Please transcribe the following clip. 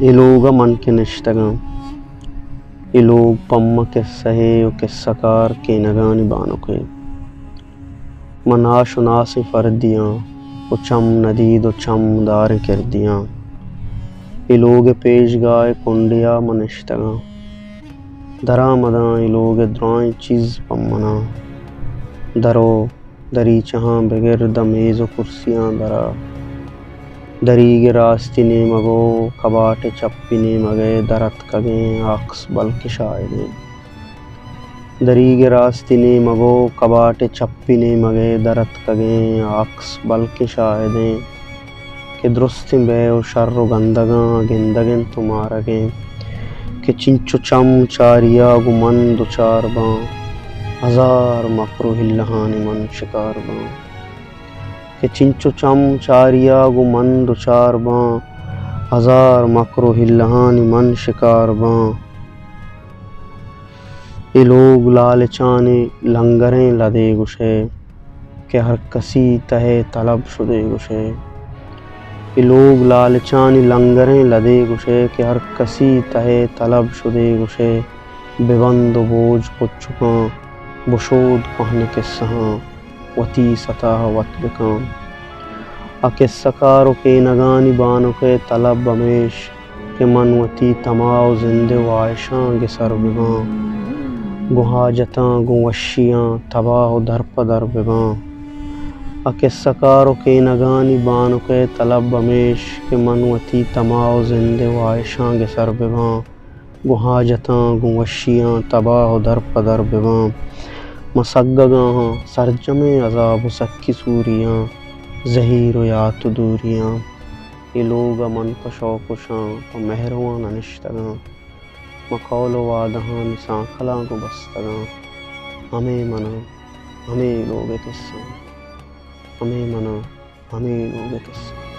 اے لوگ ءَ من کہ نشتگاں، اے لوگ پہ من کسہ ءِ و کسہ کار کینگانی بانکے۔ من آش و ناسیں فردے آں و چم ندید و چم داریں کردے آں۔ اے لوگ ءِ پیشگاہ ءِ کنڈے ءَ من نشتگاں۔ درآمداں اے لوگ ءِ درائیں چیز پہ من آں۔ درو دریچہاں بگر داں میز و کرسیاں درا۔ دریگ ءِ راستی نیمگ و کباٹ ءِ چپی نیمگ ءَ در اتکگیں عکس بلکیں شاہدیں۔ دریگ ءِ راستی نیمگ و کباٹ ءِ چپی نیمگ ءَ در اتکگیں عکس بلکیں شاہدیں۔ کہ درستیں بے و شر و گندگاں گندگ انت و مارگ انت۔ کہ چنچو چم چاریا گوں من دچار باں، ہزار مکر و ہلہانی من شکار باں۔ کہ چنچو چم چاریا گوں من دچار باں، ہزار مکر و ہلہانی من شکار باں۔ اے لوگ لالچانی لنگریں لدے گوشئے کہ ہر کسی تہ ءِ طلب شدے گوشئے۔ اے لوگ لالچانی لنگریں لدے گوشئے کہ ہر کسی تہ ءِ طلب شدے گوشئے۔ ببند و بوج پچکاں، بشود کوہنیں کسہاں، وتی ستا وت بکن۔ آ کسہ کار و کینگانی بانک ءِ طلب ہمیش کہ من وتی تما و زند ءِ واہشاں گسر بباں، گوں حاجتاں، گوں وشیاں تباہ و درپدر بباں۔ آ کسہ کار و کینگانی بانک ءِ طلب ہمیش کہ من وتی تما و زند ءِ واہشاں گسر بباں، گوں حاجتاں، گوں وشیاں تباہ و درپدر بباں۔ من سگگاں آں، سرجمیں عذاب و سکی سوریاں، زہیر و یات و دوریاں۔ اے لوگ ءَ من پہ شوق و شان، پہ مہرواں نہ نشتگاں۔ من قول و وعدہانی سانکلاں گوں بستگاں۔ ہمے من آں، ہمے لوگ ءِ کسہ آں۔ ہمے من آں، ہمے لوگ ءِ کسہ آں۔